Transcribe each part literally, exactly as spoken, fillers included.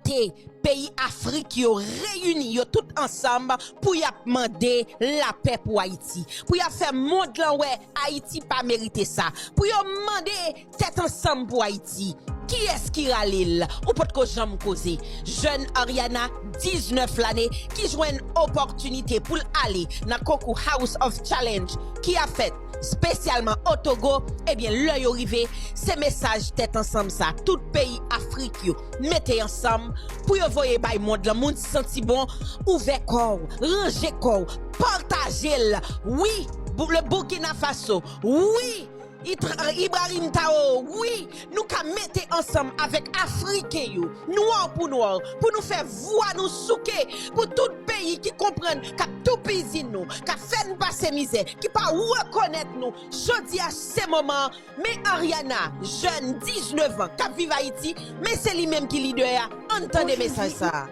mete peyi Afrik yo reyini yo tout ansanm pou y ap mande lapè pou Ayiti. Pou y ap fè mond lan wè Ayiti pa merite sa. Pou yo mande tèt ansanm pou Ayiti. Kiyès ki rale l? Ou potko janm koze. Jèn Ariana, diznèf lane, ki jwenn opòtinite pou l ale nan konkou House of Challenge ki ap fèt espesyalman o Togo, ebyen, lè yo rive, se mesaj tèt ansanm sa, tout peyi Afrik yo mete ansanm pou yo voye bay mond lan. Moun santi bon, ouvè kò w, ranje kò w, pataje l. Wi, Bou-, le Burkina Faso, wi, Itra-, Ibrahim Traoré, wi, nou ka mete ansanm avèk Afriken yo, nwa pou nwa, pou nou fè vwa nou souke, pou tout peyi ki konprann k ap toupizi nou, k ap fè n pase mizè, ki pa rekonèt nou. Jodi a, se moman an. Men Ariana, jèn diznèf an, k ap viv Ayiti, men se li menm ki lidè a. Ann tande mesaj sa a.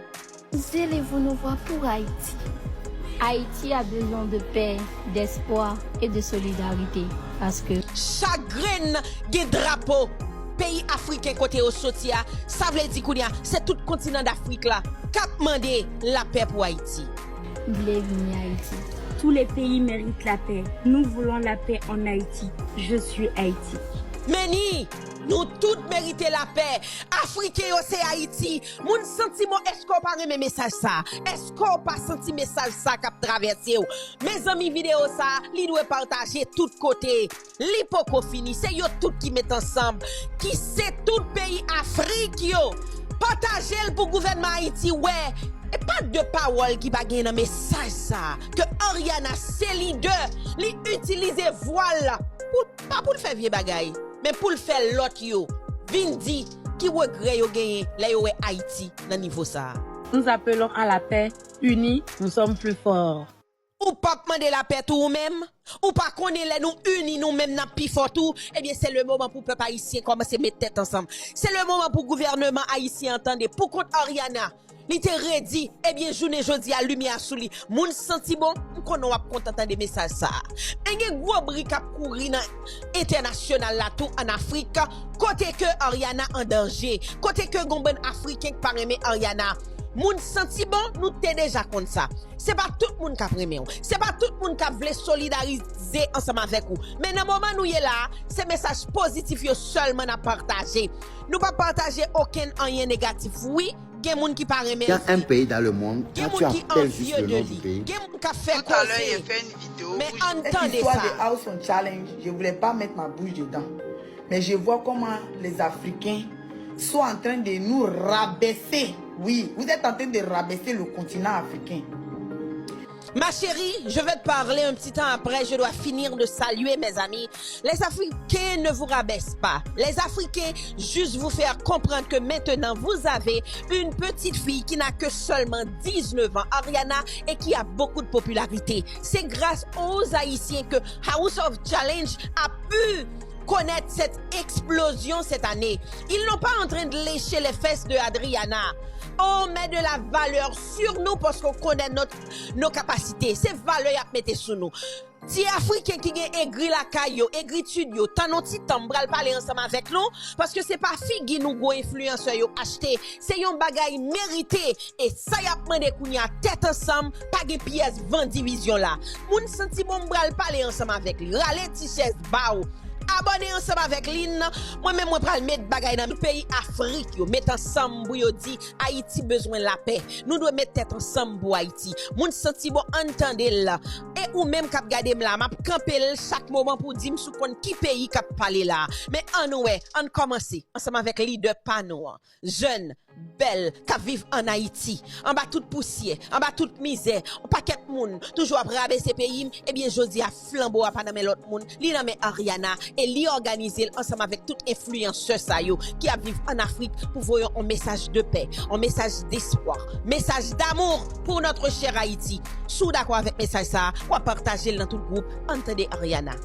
Nous élevons nos voix pour Haïti. Haïti a besoin de paix, d'espoir et de solidarité. Parce que Chak grenn gen drapo peyi afriken kote yo soti a, sa vle di kounye a, se tout kontinan Dafrik la k ap mande lapè pou Ayiti. M vle vini Ayiti. Tous les pays méritent la paix. Nous voulons la paix en Haïti. Je suis Haïti. Men ni, nou tout merite lapè. Afriken yo se Ayiti. Moun santi bon, èske w pa renmen mesaj sa? Èske w pa santi mesaj sa k ap travèse w? Mezanmi, videyo sa, li dwe pataje tout kote. Li poko fini, se yo tout ki met ansanm, ki se tout peyi Afrik yo. Pataje l pou gouvènman Ayiti wè. E pa de pawòl ki pa gen nan mesaj sa a, ke Ariana se lidè, li itilize vwa l pou, pa pou l fè vye bagay, men pou l fè lòt yo vin di ki regrè yo genyen lè yo wè Ayiti nan nivo sa a. Nous appelons à la paix, unis, nous sommes plus forts. Ou p ap mande lapè tou ou menm? Ou pa konnen lè nou ini nou menm n ap pi fò tou? Ebyen se le moman pou pèp ayisyen kòmanse met tèt ansanm. Se le moman pou gouvèneman ayisyen an tande. Poukont Ariana, li te redi, ebyen jounen jodi a limyè a sou li. Moun santi bon, m konnen w ap kontan tande mesaj sa a. E gen gwo bri k ap kouri nan entènasyonal la tou ann Afrik, kote ke Ariana an danje, kote ke gon bann Afriken k pa renmen Ariana. Moun santi bon, nou te deja konn sa. Se pa tout moun k ap renmen w. Se pa tout moun k ap vle solidarize ansanm avèk ou. Men nan moman nou ye la a, se mesaj pozitif yo sèlman n ap pataje. Nou p ap pataje okenn anyen negatif. Wi, gen moun ki pa renmen l. Il y a un pays dans le monde, Gen quand tu moun ki appelles juste anvye le de nom du li. pays, Gen moun k ap fè Tout à l'heure, il a koze. fait une vidéo Men où ann Cette tande histoire sa. De House on Challenge, je voulais pas mettre ma bouche dedans. Mais je vois comment les Africains sont en train de nous rabaisser. Oui, vous êtes en train de rabaisser le continent africain. Ma chérie, je vais te parler un petit temps après. Je dois finir de saluer mes amis. Les Africains ne vous rabaissent pas. Les Africains juste vous faire comprendre que maintenant vous avez une petite fille qui n'a que seulement dix-neuf ans, Ariana, et qui a beaucoup de popularité. C'est grâce aux Haïtiens que House of Challenge a pu connaître cette explosion cette année. Ils n'ont pas en train de lécher les fesses de Adriana. On met de la valeur sur nous parce qu'on connaît notre, nos capacités. Se valè y ap mete sou nou. Ti Afriken ki gen egri lakay yo, egritid yo, tann on ti tan m pral pale ansanm avèk nou, paske se pa figi nou gwo enfliyansè yo achte, se yon bagay merite, e sa y ap mande kounye a tèt ansanm, pa gen pyès van divizyon la. Moun santi bon m pral pale ansanm avèk li, rale ti chèz ba w, abòne ansanm avèk li, mwen menm mwen pral met bagay nan peyi Afrik yo, met ansanm pou yo di Ayiti bezwen lapè. Nou dwe met tèt ansanm pou Ayiti. Moun santi bon ann tande l. E ou menm k ap gade m la, m ap kanpe l chak moman pou w di m si w konn ki peyi k ap pale la. Men ann wè, ann kòmanse ansanm avèk lidè pa nou an. Jèn, bèl, k ap viv ann Ayiti, anba tout pousyè, anba tout mizè, yon pakèt moun toujou ap rabese peyi m, ebyen jodi a flanbo a pa nan men lòt moun, li nan men Ariana, e li òganize l ansanm avèk tout enfliyansè sa yo ki ap viv ann Afrik pou voye yon mesaj de pè, yon mesaj despwa, mesaj damou pou notre chère Haïti. Si w dakò avèk mesaj sa a, w ap pataje l nan tout gwoup. Ann tande Ariana.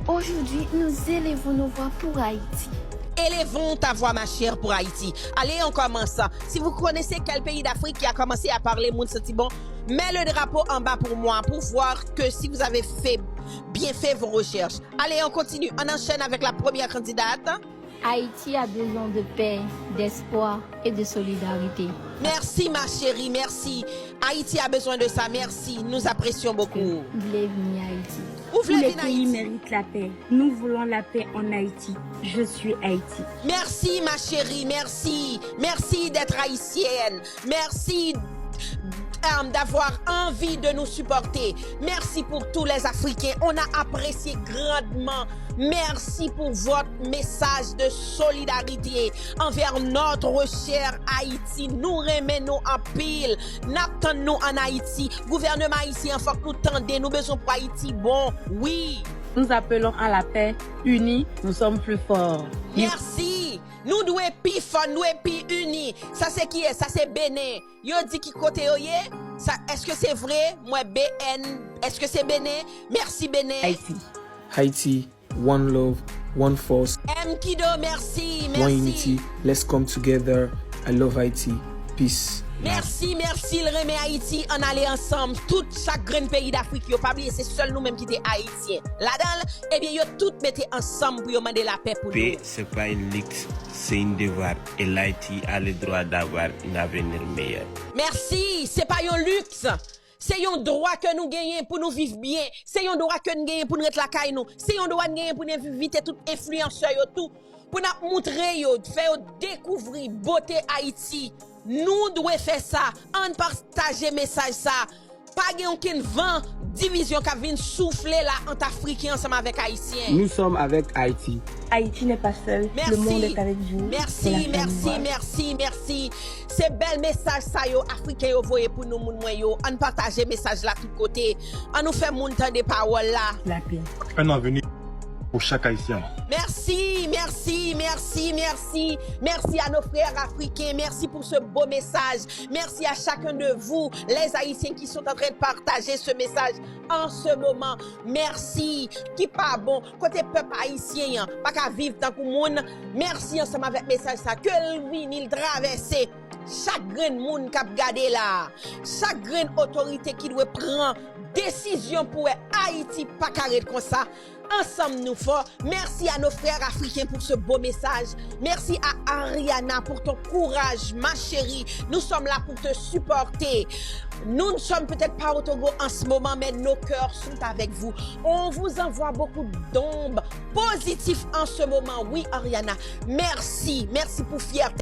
Aujourd'hui, nous élevons nos voix pour Haïti. Élevons ta voix, ma chère, pour Haïti. Allez, on commence. Si vous connaissez quel pays d'Afrique qui a commencé à parler, moun santi bon, mets le drapeau en bas pour moi, pour voir que si vous avez fait bien fait vos recherches. Allez, on continue. On enchaîne avec la première candidate. Haïti a besoin de paix, d'espoir et de solidarité. Merci ma chérie, merci. Haïti a besoin de ça, merci. Nous apprécions beaucoup. M vle vini Ayiti. Ou vle Tous les vin pays Ayiti? Méritent la paix. Nous voulons la paix en Haïti. Je suis Haïti. Merci ma chérie, merci. Merci d'être haïtienne. Merci euh, d'avoir envie de nous supporter. Merci pour tous les Africains. On a apprécié grandement. Merci pour votre message de solidarité envers notre cher Haïti. Nou renmen nou anpil. N ap tann nou ann Ayiti. Gouvènman ayisyen an, fòk nou tande. Nou bezwen pou Ayiti bon. Wi. Nous appelons à la paix, unis, nous sommes plus forts. Merci. Nou dwe pi fò, nou dwe pi ini. Sa se kiyès? Sa se Benen. Yo di ki kote yo ye? Sa, èske se vre? Mwen B N. Èske se Benen? Mèsi Benen. Haïti. Haïti, one love, one force, M Kido, mèsi, one mèsi. Unity. Let's come together. I love Haiti. Peace. Mèsi, mèsi, l renmen Ayiti, ann ale ansanm. Tout chak grenn peyi Dafrik yo, pa bliye se sèl nou menm ki te ayisyen ladan l. Ebyen, yo tout mete ansanm pou yo mande lapè pou Paix, nou. C'est pas un luxe, c'est un devoir. Et l'Haïti a le droit d'avoir un avenir meilleur. Mèsi, se pa yon liks. Se yon dwa ke nou genyen pou nou viv byen. Se yon dwa ke n genyen pou n ret lakay nou. Se yon dwa n genyen pou n envite tout enfliyansè yo tou. Pou n ap moutre yo, fè yo dekouvri bote Ayiti. Nou dwe fè sa. Ann pataje mesaj sa. Pa gen okenn van divizyon k ap vin soufle la ant Afriken ansanm avèk Ayisyen. Nous sommes avec Haïti. Haïti n'est pas seule. Le monde Mèsi. Est avec vous. Mèsi, C'est la mèsi, famille. Mèsi, mèsi. Se bèl mesaj sa yo Afriken yo voye pou nou, moun mwen yo. Ann pataje mesaj la tout kote. Ann nou fè moun tande pawòl la. La paix. Un avenir pour chaque Haïtien. Mèsi, mèsi, mèsi, mèsi. Merci à nos frères africains. Merci pour ce beau message. Merci à chacun de vous, les Haïtiens qui sont en train de partager ce message en ce moment. Mèsi. Ki pa bon, kote pèp ayisyen an pa ka viv tankou moun. Mèsi ansanm avèk mesaj sa. Ke l vini, l travèse chak grenn moun k ap gade la. Chak grenn otorite ki dwe pran desizyon pou wè Ayiti pa ka ret konsa. Ansanm nou fò. Merci à nos frères africains pour ce beau message. Merci à Ariana pour ton courage, ma chérie. Nous sommes là pour te supporter. Nous ne sommes peut-être pas au Togo en ce moment, mais nos cœurs sont avec vous. On vous envoie beaucoup d'ondes positives en ce moment. Oui, Ariana, merci. Merci pour fierté.